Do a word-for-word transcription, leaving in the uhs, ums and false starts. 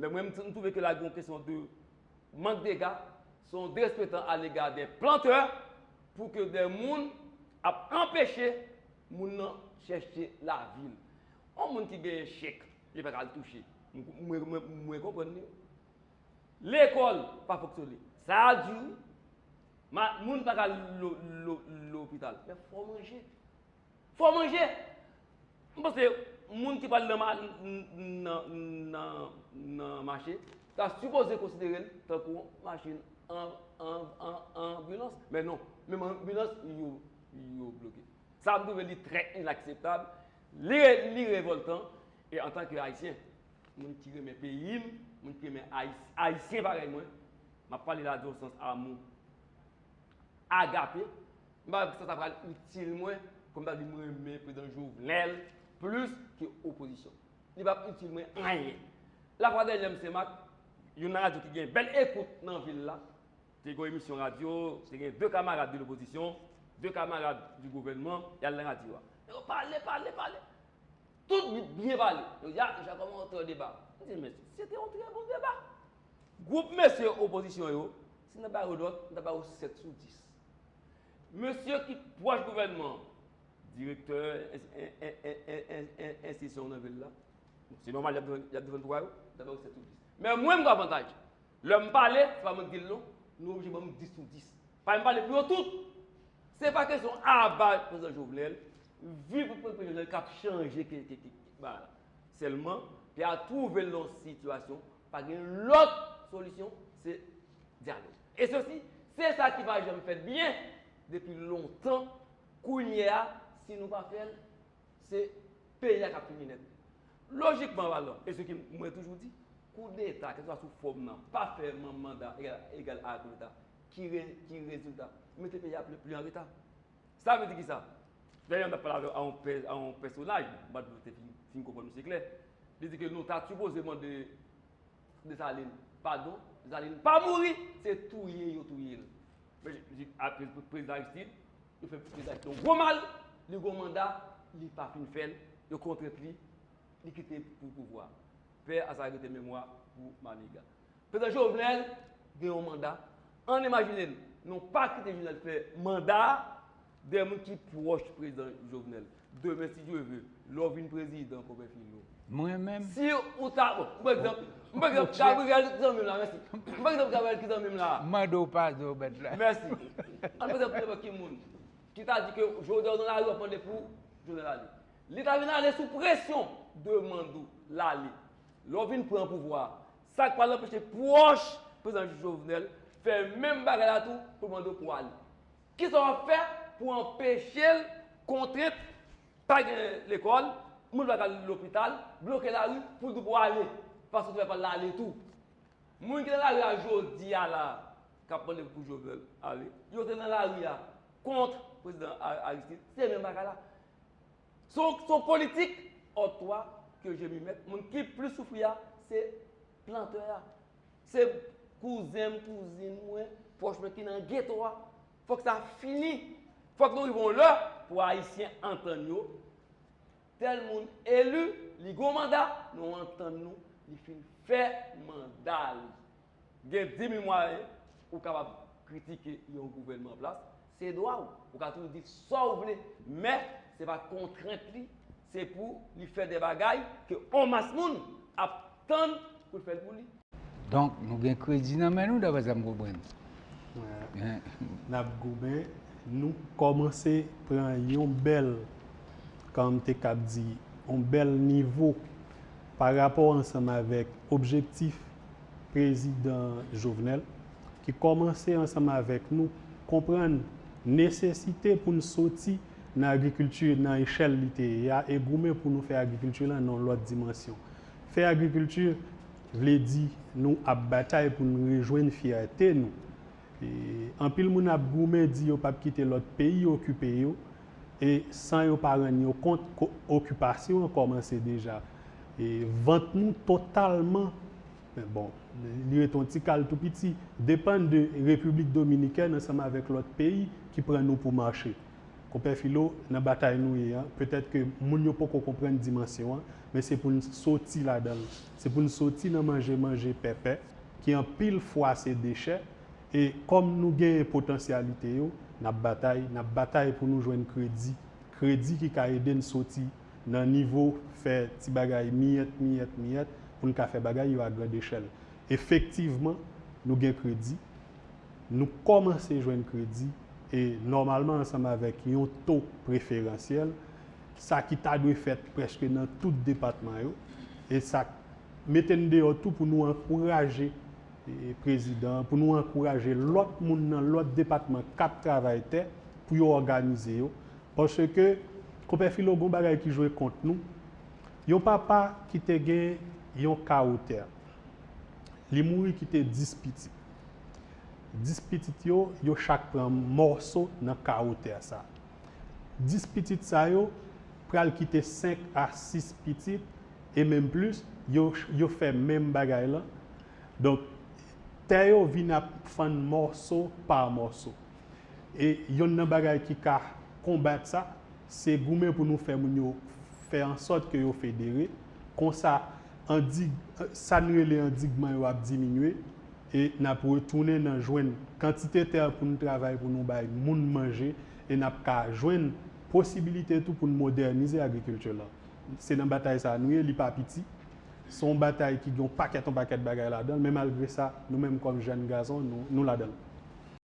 Men mwen, m t- m twouve ke la gen yon kesyon de mank dega, se yon derespektan alega de plantè pou ke de moun ap anpeche moun nan chèche lavi l. Yon moun ki genyen chèk, li pa ka al touche. Mwen, mwen, mwen, mwen konprann li. Lekòl pa fonksyone. Sa a di, ma- moun pa ka al lo- lo- lopital. Men fò manje. Fò manje. M panse moun ki pral nan, ma- nan, nan, nan mache ta sipoze konsidere l tankou yon machin an, an, an, anbilans. Men non, menm anbilans, yo, yo bloke. Sa, m twouve li trè inakseptab, li, li revòltan, e antanke Ayisyen, moun ki renmen peyi m, moun ki renmen Ayis- Ayisyen parèy mwen, m ap pale la de yon sans amou, agape, m pa wè sa ta pral itil mwen, kòm ta di m renmen prezidan Jovenel plis ke opozisyon. Li p ap itil mwen anyen. Lafwa dènyè m Senmak, youn nan radyo ki gen bèl ekout nan vil la, te gen yon emisyon radyo, te gen de kamarad de lopozisyon, de kamarad di gouvènman, y al nan radyo a. Yo pale, pale, pale. Tout byen pale. Yo di, a, Jean Comontre deba. M di, men, se te yon trè bon deba. Gwoup mesye opozisyon yo, si m ta ba yo nòt, m ta ba yo sèt sou dis. Mesye ki pwòch gouvènman, direktè enstitisyon nan vil la, se nòmal, y ap defann, y ap defann pouvwa yo, m ta ba yo sèt sou dis. Men mwen, m gen avantaj. Lè m pale, se pa mwen ki di l non, nou oblije ban m dis sou dis. Paske m pale pou yo tout. Se pa kesyon aba prezidan Jovenel, vi pou prezidan Jovenel k ap chanje ke, ke, ke, ke bagay la. Sèlman, peyi a twouve l nan yon sitiyasyon, pa gen lòt solisyon, se dyalòg. E sesi, se sa ki pa janm fèt byen depi lontan. Kounye a, si nou pa fè l, se peyi a k ap fini nèt. Lojikman palan, e se ke mwen toujou di, koudeta, kèlkeswa sou fòm nan, pa fè man- manda egal, egal a koudeta. Ki, re, ki rezilta? Mete peyi a pli, pli an reta. Sa vle di kisa? Dayè, m t ap pale avè, a yon pè- a yon pèsonaj, m pa t fin, fin konprann misye klè. Li di ke nou ta sipoze mande Desalin padon. Desalin pa mouri, se touye yo touye l. Men, j- j- apre prezidan Aristide, yo fè prezidan Aristide yon gwo mal, li gon manda, li pa fin fè l, yo kontrent li, li kite pou pouvwa. Pè a sa rete memwa pou Maniga. Prezidan Jovenel gen yon manda. Ann imajine n, nou pa kite Jovenel fè manda a, de moun ki pwòch prezidan Jovenel. Demen, si Dye ve, lè w vin prezidan, Konpè Filo. Mwen menm? Si ou ta, bon, m pran egzanp, m pran egzanp Gabriel ki zanmi m la, mèsi. M pran egzanp Gabriel ki zanmi m la. Mande w padon, bèt la. Mèsi. Ann pran egzanp nenpòt ki moun ki ta di ke jodi a w nan lari w ap mande pou Jovenel ale. Li ta vin ale sou presyon, demann ou l ale. Lè w vin pran pouvwa a, sa k pral anpeche pwòch prezidan Jovenel fè menm bagay la tou pou l mande w pou w ale? Kisa w ap fè pou anpeche l, kontrent, pa gen lekòl, moun pa ka al lopital, bloke lari pou l di w pou w ale, paske w te fè pa l ale tou? Moun ki nan lari a jodi a la, k ap mande pou Jovenel ale, yo te nan lari a kont prezidan A- Aristide, se menm bagay la. Se yon, se yon politik, òtwa, ke je m'y mèt, moun ki plis soufri a, se plantè a. Se kouzen m, kouzin mwen, pwòch mwen ki nan geto a. Fòk sa fini. Fòk nou rive yon lè pou Ayisyen antann yo. Tèl moun eli, li gon manda, nou antann nou, li fin fè manda li. Gen di mil mwayen ou kapab kritike yon gouvènman an plas, se dwa w. Ou ka toujou di sa w vle, men se pa kontrent li, se pou li fè de bagay ke yon mas moun ap tann pou l fè l pou li. Donk, nou gen kredi nan men nou, daprè sa m konprann. Wi. N ap goumen, nou kòmanse pran yon bèl, kòm m te kab di, yon bèl nivo pa rapò ansanm avèk objektif prezidan Jovenel, ki kòmanse ansanm avèk nou konprann nesesite pou n soti nan agrikilti nan echèl li te ye a e goumen pou nou fè agrikilti lan nan yon lòt dimansyon. Fè agrikilti vle di nou ap batay pou n rejwenn fyète nou. E, anpil moun ap goumen di yo p ap kite lòt peyi okipe yo, e san yo pa rann yo kont, ko- okipasyon an kòmanse deja. E vant nou totalman, men bon, li rete yon ti kal tou piti, depann de Repiblik Dominikèn ansanm avèk lòt peyi ki pran nou pou mache. Konpè Filo, nan batay nou ye an, petèt ke moun yo poko konprann dimansyon an, men se pou n soti ladan l. Se pou n soti nan manje manje pèpè, ki anpil fwa se dechè, e kòm nou genyen potansyalite yo, n ap batay, n ap batay pou nou jwenn kredi. Kredi ki ka ede n soti nan nivo fè ti bagay miyèt, miyèt, miyèt, pou n ka fè bagay yo a grand echèl. Efektivman, nou gen kredi, nou kòmanse jwenn kredi, e nòmalman ansanm avèk yon to preferansyèl, sa ki ta dwe fèt prèske nan tout depatman yo, e sa mete n deyò tou pou nou ankouraje e, prezidan, pou nou ankouraje lòt moun nan lòt depatman k ap travay tè pou yo òganize yo. Paske, Konpè Filo, gon bagay ki jwe kont nou. Yon papa ki te gen yon kawo tè, li mouri kite dis pitit. Dis pitit yo, yo chak pran mòso nan kawo tè sa. Dis pitit sa yo pral kite senk a sis pitit, e menm plis, yo, yo fè menm bagay lan. Donk, tè yo vin ap fann mòso pa mòso. E yonn nan bagay ki ka konbat sa, se goumen pou nou fè moun yo fè an sòt ke yo federe. Konsa, andig, sa n rele andigman yo ap diminye, e n ap retounen nan jwenn kantite tè pou n travay pou nou bay moun manje, e n ap ka jwenn posibilite tou pou n modènize agrikilti lan. Se nan batay sa a nou ye, li pa piti. Se yon batay ki gen yon pakèt, yon pakèt bagay ladan l, men malgre sa, nou menm kòm jèn gason, nou, nou ladan l.